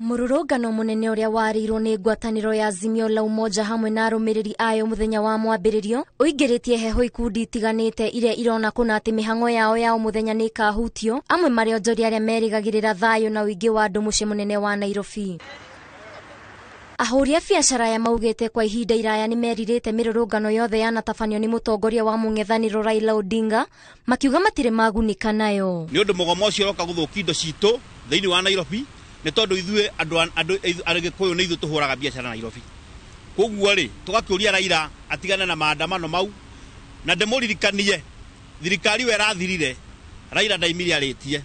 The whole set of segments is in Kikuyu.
Mũrũrũngano mũnene ũrĩa warĩirwo nĩ ngwatanĩro ya Azimio la Umoja hamwe na arũmĩrĩri ayo mũthenya wa mwambĩrĩrio ũingĩrĩtie heho ikundi itiganĩte iria irona kũna atĩ mĩhang'o yao ya o mũthenya nĩ ĩkahutio, amwe marĩ onjoria arĩa merĩgagĩrĩra thayũ na ũingĩ wa andũ mũciĩ mũnene wa Nairobi. Ahũri a biacara aya maugĩte kwa ihinda iraya nĩ merirĩte mĩrũrũngano yothe yanatabanio nĩ mũtongoria wa mũng'ethanĩro Raila Odinga, makiuga matirĩ magunĩka nayo. Nĩ ũndũ mũgomo ũcio ũroka gũthũkia indo citũ thĩinĩ wa Nairobi, nĩ tondũ ithuĩ andũ Agĩkũyũ nĩ ithuĩ tũhũraga biacara Nairobi. Koguo rĩ, tũgakĩũria Raila atigane na maandamano mau, na ndĩmũririkanie thirikari ĩyo ĩrathirire Raila ndaimire arĩtie.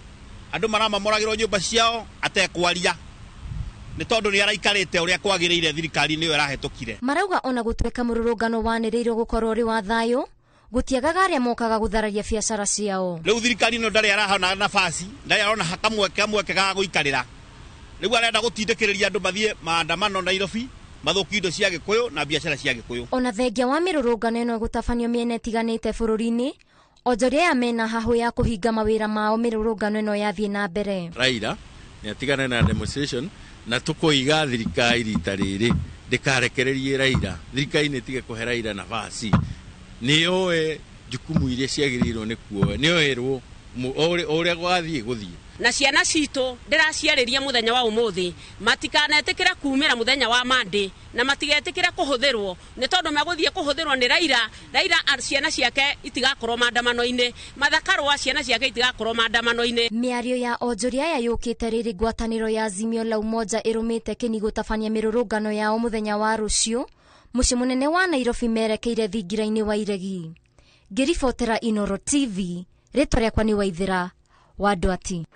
Andũ maramamoragĩrwo nyũmba ciao atekwaria, nĩ tondũ nĩ araikarĩte ũrĩa kwagĩrĩire thirikari-inĩ ĩyo ĩrahĩtũkire. Marauga ona gũtuĩka mũrũrũngano wanĩrĩirwo gũkorwo ũrĩ wa thayũ, gũtiagaga arĩa mokaga gũthararia biacara ciao. Rĩu thirikari ĩno ndarĩ arahona nafasi, ndarĩ arona kamweke ga gũikarĩra. Rĩu arenda gũtindĩkĩrĩria andũ mathiĩ maandamano Nairobi, mathũkie indo cia Gĩkũyũ na biacara cia Gĩkũyũ. Ona thengia wa mĩrũrũngano ĩno ĩgũtabanio mĩena ĩtiganĩte bũrũri-inĩ, onjoria aya mena hahũ ya kũhinga mawĩra mao mĩrũrũngano ĩno yathiĩ na mbere. Raila nĩ atigane na demonstration, na tũkoiga thirikari rita rĩrĩ ndĩkarekererie Raila, thirikari nĩ ĩtige kũhe Raila nafasi, nĩ yoe jukumu iria ciagĩrĩirwo nĩ kuoya, nĩ yoerwo ũrĩa gwathiĩ gũthiĩ. Na ciana citũ ndĩraciarĩria mũthenya wa ũmũthĩ, matikanetĩkĩre kumĩra mũthenya wa Monday, na matigetĩkĩre kũhũthĩrwo, nĩ tondũ megũthiĩ kũhũthĩrwo nĩ Raila. Raila ciana ciake itigakorwo maandamano-inĩ, Martha Karua ciana ciake itigakorwo maandamano-inĩ. Mĩario ya onjoria aya yũkĩte rĩrĩ ngwatanĩro ya Azimio la Umoja ĩrũmĩte kĩni gũtabania mĩrũrũngano yao mũthenya wa rũciũ mũciĩ mũnene wa Nairobi merekeire thingira-inĩ wa Iregi. Ngĩribotera Inooro TV, rĩtwa rĩakwa nĩ Waithĩra wa Ndwati.